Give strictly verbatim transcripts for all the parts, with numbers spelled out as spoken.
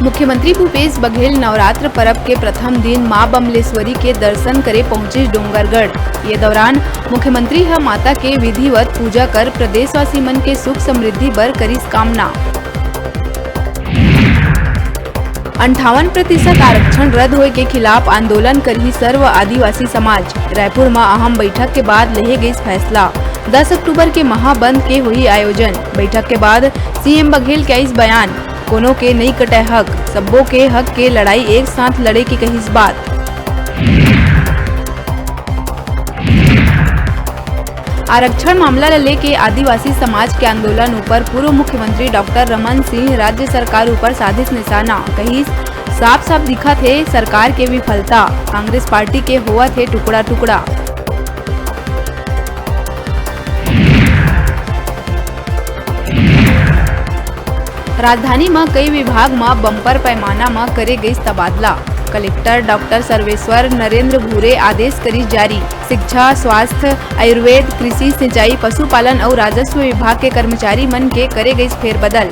मुख्यमंत्री भूपेश बघेल नवरात्र परब के प्रथम दिन मां बमलेश्वरी के दर्शन करे पहुंचिस डोंगरगढ़। ये दौरान मुख्यमंत्री ह माता के विधिवत पूजा कर प्रदेशवासी मन के सुख समृद्धि बर करिस कामना। अंठावन प्रतिशत आरक्षण रद्द होए के खिलाफ आंदोलन करही सर्व आदिवासी समाज। रायपुर म अहम बैठक के बाद लेहे गइस फैसला। दस अक्टूबर के महाबंद के होही आयोजन। बैठक के बाद सीएम बघेल के आइस बयान, कोनो के नइ कटय हक, सब्बो के हक के लड़ाई एक साथ लड़े के कहिस बात। आरक्षण मामला ल लेके आदिवासी समाज के आंदोलन ऊपर पूर्व मुख्यमंत्री डॉक्टर रमन सिंह राज्य सरकार ऊपर साधिस निशाना, कहिस, साफ साफ दिखत हे सरकार के विफलता, कांग्रेस पार्टी के होवत हे टुकड़ा टुकड़ा। राजधानी म कई विभाग म बंपर पैमाना म करे गइस तबादला। कलेक्टर डॉक्टर सर्वेश्वर नरेंद्र भूरे आदेश करिस जारी। शिक्षा, स्वास्थ्य, आयुर्वेद, कृषि, सिंचाई, पशुपालन अउ राजस्व विभाग के कर्मचारी मन के करे गइस फेरबदल।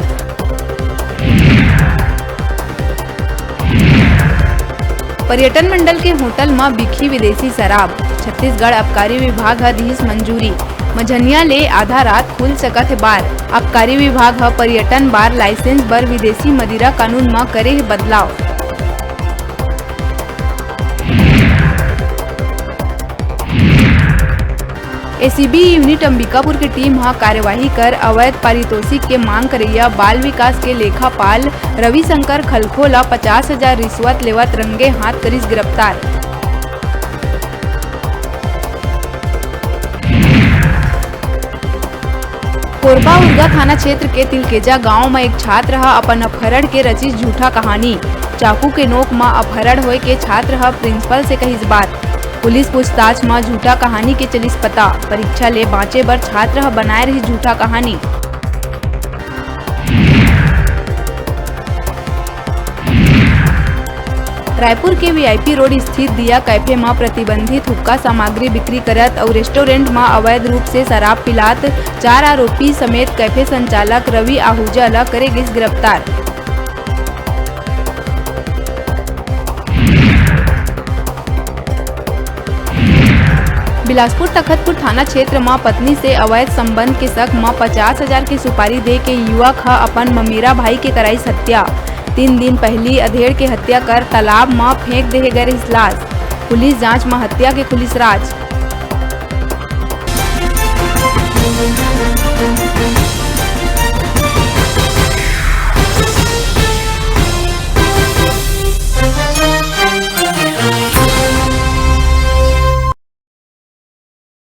पर्यटन मंडल के होटल म बिकही विदेशी शराब, छत्तीसगढ़ आबकारी विभाग ह दिहिस मंजूरी। मझनिया ले आधा रात खुल सकत हे बार। आबकारी विभाग ह पर्यटन बार लाइसेंस बर विदेशी मदिरा कानून म करे हे बदलाव। एसीबी यूनिट अंबिकापुर के टीम ह कार्यवाही कर अवैध पारितोषिक के मांग करइया बाल विकास के लेखापाल रविशंकर खलखो ल पचास हजार रिश्वत लेवत रंगे हाथ करिस गिरफ्तार। कोरबा उरगा थाना क्षेत्र के तिलकेजा गांव म एक छात्र ह अपन अपहरण के रचिस झूठा कहानी। चाकू के नोक म अपहरण होए के छात्र ह प्रिंसिपल से कहिस बात। पुलिस पूछताछ म झूठा कहानी के चलिस पता। परीक्षा ले बांचे बर छात्र ह बनाए रहिस झूठा कहानी। रायपुर के वीआईपी रोड स्थित दिया कैफे म प्रतिबंधित हुक्का सामग्री बिक्री करत अउ रेस्टोरेंट म अवैध रूप से शराब पिलात चार आरोपी समेत कैफे संचालक रवि आहूजा ल करे गिस गिरफ्तार। बिलासपुर तखतपुर थाना क्षेत्र म पत्नी से अवैध संबंध के शक म पचास हजार के सुपारी दे के युवक ह अपन ममेरा भाई के कराइस हत्या। तीन दिन पहिली अधेड़ के हत्या कर तालाब म फेंक देहे गए रहिस लाश। पुलिस जांच म हत्या के खुलिस राज।